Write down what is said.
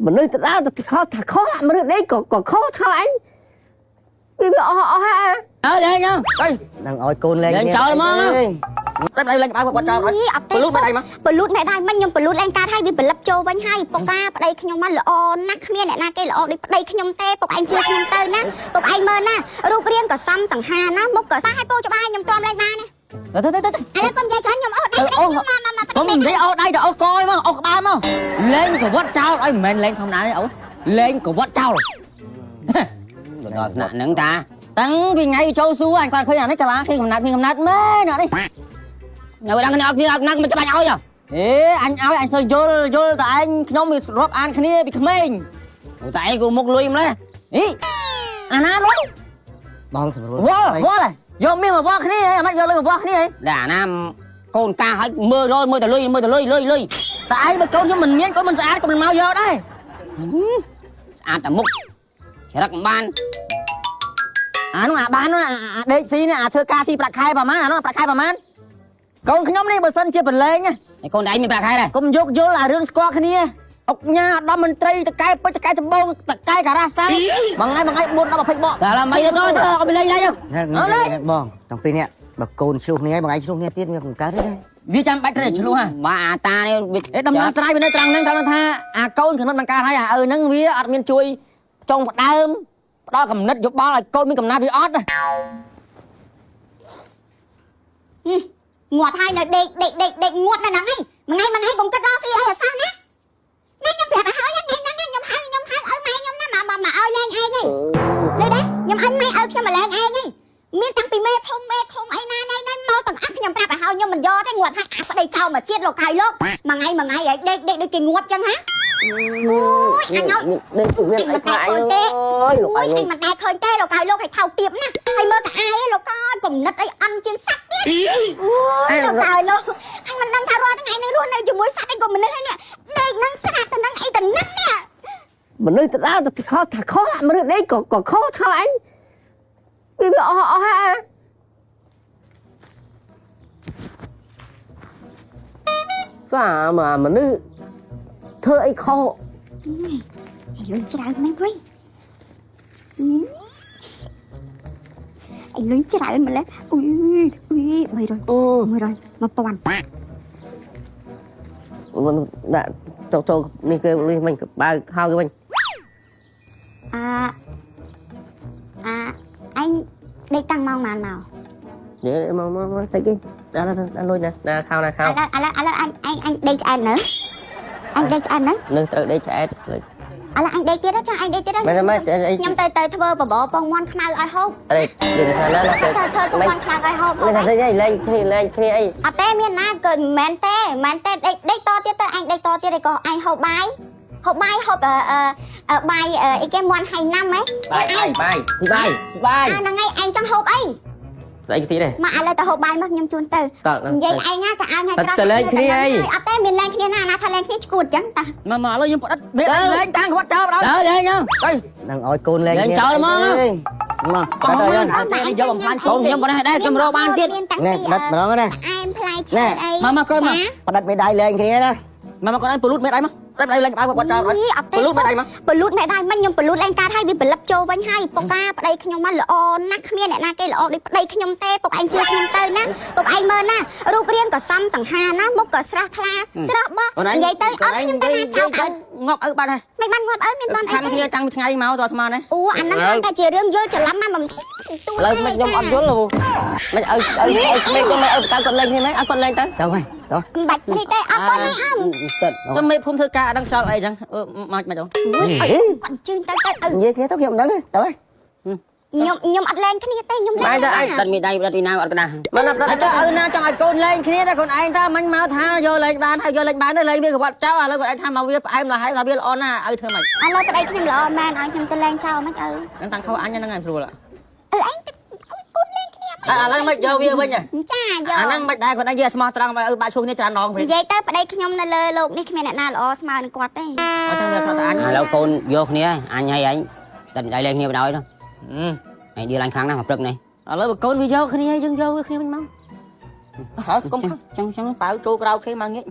មនុស្សទៅដើរទៅខុសថាខុសមនុស្សនេះក៏ខុសឆ្លអញវាវាអស់អស់ហា អើលេងទៅ អី នឹងឲ្យកូនលេង លេងចោលហ្មង តែដៃលេងក្បាលគាត់ចោល អីអត់ទេ បលូតមិនដៃមក បលូតមេដៃមិញខ្ញុំបលូតឡើងកើតហើយវាប្រលឹបចូលវិញហើយពុកកាប្តីខ្ញុំមកល្អណាស់គ្មានអ្នកណាគេល្អដូចប្តីខ្ញុំទេពុកឯងជឿខ្ញុំទៅណាពុកឯងមើលណារូបរាងក៏សមសង្ហាណាមុខក៏ស្អាតហើយពោច្បាស់ខ្ញុំទ្រាំឡើងបាន ទៅទៅទៅ ឥឡូវកុំនិយាយច្រើនខ្ញុំអូដៃប្តីខ្ញុំមកមក កុំនិយាយអូដៃទៅអូកយមកអូក្បាលមកលេងកវត្តចោលឲ្យមិនមែនលេងធម្មតាទេអូលេងកវត្តចោល ដល់ថ្នាក់ហ្នឹងតា តាំងពីថ្ងៃចូលសួរអញគាត់ឃើញអានេះកាឡាឃើញកំណាត់មានកំណាត់មែនអត់នេះ នៅដល់គ្នាអត់គ្នាអត់ណាមិនច្បាច់ឲ្យ អេអញឲ្យអញសិលយល់យល់តែឯងខ្ញុំវារាប់អានគ្នាពីក្មេង តែឯងគូមុខលុយម្លេះ អីអាណាលុយ បងស្រួល វល់វល់យកមាសមកវល់គ្នាហីអាម៉េចយកលុយមកវល់គ្នាហី តែអាណាកូនកាឲ្យមើលរយមើលតែលុយមើលតែលុយលុយលុយ តែឯងបើកូនខ្ញុំមិនមានកូនមិនស្អាតកូនមិនមកយកដែរ ស្អាតតែមុខចរិតមិនបាន អានោះអាបាននោះអាដេកស៊ីនេះអាធ្វើការស៊ីប្រាក់ខែប្រហែលអានោះប្រាក់ខែប្រហែលកូនខ្ញុំនេះបើសិនជាប្រឡែង ឯកូនតែឯងមានប្រាក់ខែដែរ កុំយកយល់អារឿងស្គាល់គ្នាអុកញ៉ាឧត្តមមន្ត្រីតកែពេជ្រតកែដំបងតកែការ៉ាសាមួយថ្ងៃមួយថ្ងៃ4 10 20បក តែឡើយមិនទៅទៅអត់លេងលេង បងតាំងពីនេះបើកូនឆ្លោះគ្នាបងឯងឆ្លោះគ្នាទៀតវាកុំកើតទេណា វាចាំបាច់ត្រូវតែឆ្លោះហ่ะ បាទអាតានេះវា អេដំណោះស្រាយវានៅត្រង់ហ្នឹងត្រង់ថាអាកូនកំណត់បង្កើតឲ្យអាឪហ្នឹងវាអត់មានជួយចុងផ្ដើមផ្ដល់កំណត់យោបល់ឲ្យកូនមានកំណត់វាអត់ណា ងាត់ហើយនៅដេកដេកដេកដេកងាត់នៅហ្នឹងឯងមួយថ្ងៃមួយថ្ងៃកុំគិតរកស៊ីអីអសោះណានេះខ្ញុំប្រាប់ឲ្យហើយថ្ងៃហ្នឹងខ្ញុំហៅខ្ញុំហៅឲ្យម៉ែខ្ញុំណាមកមកមកឲ្យលេងឯងឯងលឺដែរខ្ញុំឲ្យម៉ែឲ្យខ្ញុំមកលេងឯងឯងមានតាំងពីមេធំមេឃុំអីណាណៃណៃមកទាំងអស់ខ្ញុំប្រាប់ឲ្យហើយខ្ញុំមិនយកទេងាត់ហើយអាប្តីចោលមកសៀតលោកហើយលោកមួយថ្ងៃមួយថ្ងៃឯងដេកដេកដូចគេងាត់ចឹងហាអូយអញឲ្យ ដេកវា អញមិនដែលឃើញទេអូយអញមិនដែលឃើញទេលោកហើយលោកឲ្យថោកទៀបណាស់ហើយមើលកាយលោកក៏គំនិតអីអន់ជាងសត្វទៀតអូយលោកហើយលោកអញមិនដឹងថារាល់ថ្ងៃនេះរស់នៅជាមួយសត្វអីក៏មនុស្សហ្នឹងនេះដេកនឹងស្រាតទៅនឹងអីទៅនឹងនេះ មនុស្សទៅដើរទៅខុសថាខុសមនុស្សនេះក៏ខុសឆ្លអញវាវាអស់អស់ហាសាមកមនុស្សធ្វើអីខុស អីលុយច្រើនមែនវិញអីលុយច្រើនម្ល៉េះអុយអុយ300 អូ 100 1000 មិនដាក់ចូលចូលនេះគេនេះវិញបើខោគេវិញ អាអាអញដេកតាំងម៉ោងប៉ុន្មានមក នេះមកមកមកស្អីគេដាក់ដាក់លុយណាណាខោណាខោ ឥឡូវឥឡូវឥឡូវអញអញអញដេកឆ្អែតនៅអញដេកឆ្អែតនៅ នឹងត្រូវដេកឆ្អែត ឥឡូវអញដេកទៀតចង់អញដេកទៀត មិនមិនអី ខ្ញុំទៅទៅធ្វើបបរពងមាន់ខ្មៅឲ្យហូប អីនិយាយថាណាណា ទៅធ្វើសុំមាន់ខ្មៅឲ្យហូបហូប មិនថាស្អីលេងគ្នាលេងគ្នាអី អត់ទេមានណាក៏មិនមែនទេមិនមែនទេដេកដេកតទៀតទៅអញដេកតទៀតឯងក៏អញហូបបាយហូបបាយហូបអឺបាយអីគេមាន់ហៃណាំហ៎ បាយបាយបាយស៊ីបាយស៊ីបាយ អាហ្នឹងឯងអញចង់ហូបអី ស្អីស៊ីទេ មកឥឡូវទៅហូបបាយមកខ្ញុំជូនទៅ ត និយាយឯងណាក៏ឲ្យថ្ងៃក្រោយ ទៅលេងគ្នាអី អត់ទេមានលេងគ្នាណាណាថាលេងគ្នាឈួតចឹងតា មកមកឥឡូវខ្ញុំផ្ដិតមានលេងតាំងក្បាត់ចោលដល់ ទៅលេងទៅ អី នឹងឲ្យកូនលេង លេងចោលហ្មង មកដិតឲ្យ អត់ទេយកបំផ្លាញកូនខ្ញុំប៉ុណ្ណេះដែរខ្ញុំរកបានទៀត មានតាំង នេះ ពី ដិតម្ដងណា អែមផ្លែឈើអី មកមកកូនមក ផ្ដិតមេដៃលេងគ្នាណា មកមកកូនឯងពលូតមេដៃមកដៃដៃលេងក្បាលគាត់ចោល អត់ទេ ពលូតមេដៃមក បលូតមេដៃមិញខ្ញុំបលូតឡើងកើតហើយវាប្រលឹបចូលវិញហើយពុកកាប្តីខ្ញុំមកល្អណាស់គ្មានអ្នកណាគេល្អដូចប្តីខ្ញុំទេពុកឯងជឿខ្ញុំទៅណាពុកឯងមើលណារូបរាងក៏សមសង្ហាណាមុខក៏ស្រស់ថ្លាស្រស់បោះនិយាយទៅអត់ខ្ញុំទៅណាចោលឪ ងាប់ឪបាត់ហើយ មិនបានងាប់ឪមានតន់អី ខាំ ទេ គ្នាតាំងពីថ្ងៃមកតស្មាននេះ អូអាហ្នឹងគ្រាន់តែជារឿងយល់ច្រឡំមកមិនទូ ឥឡូវមិនខ្ញុំអត់យល់មិនឪឪឪក្មេងគាត់មិនឪតើគាត់លេងគ្នាមិនឲ្យគាត់លេងទៅ ទៅហើយទៅ មិនបាច់នេះទេអរគុណនេះអំ ទៅ ទៅមេភូមិធ្វើការអត់ដឹងខ្យល់អីចឹងមកមកចុះ អូយគាត់អញ្ជើញទៅទៅឪ និយាយគ្នាទៅខ្ញុំមិនដឹងទេទៅហើយ ខ្ញុំខ្ញុំអត់លេងគ្នាទេខ្ញុំលេង បាយទៅឯង ដិតមានដៃដិតពីណាអត់ក្តាស់ មិនអត់ចុះឪណាចង់ឲ្យកូនលេងគ្នាតែកូនឯងតើមិញមកថាយកលេងបានហើយយកលេងបានទៅលេងវាក្បត់ចោលឥឡូវកូនឯងថាមកវាផ្អែមលហើយថាវាល្អណាស់ឪធ្វើម៉េច ឥឡូវប្តីខ្ញុំល្អមែនឲ្យខ្ញុំទៅលេងចោលមិនឪ នឹងតាំងខុសអញហ្នឹងឯងស្រួល ឪឯងទៅឲ្យកូនលេងគ្នា ឥឡូវមិនយកវាវិញ ចាយក អាហ្នឹងមិនដែរគាត់ឯងយកស្មោះត្រង់ឲ្យឪបាក់ឈូសគ្នាច្រើនដងវិញ និយាយទៅប្តីខ្ញុំនៅលើលោកនេះគ្មានអ្នកណាល្អស្មើនឹងគាត់ទេ អត់ចឹងវាខុសតែអញ ឥឡូវកូនយកគ្នាអញហើយឯងដិតដៃលេងគ្នាបណ្ដោយទៅឯងឌីឡាញខ្លាំងណាស់មកព្រឹកនេះ ឥឡូវបើកូនវាយកគ្នាយើងយកវាគ្នាវិញមកហើយកុំខំ ចឹងចឹង ប៉ៅចូលក្រៅគេមកងាក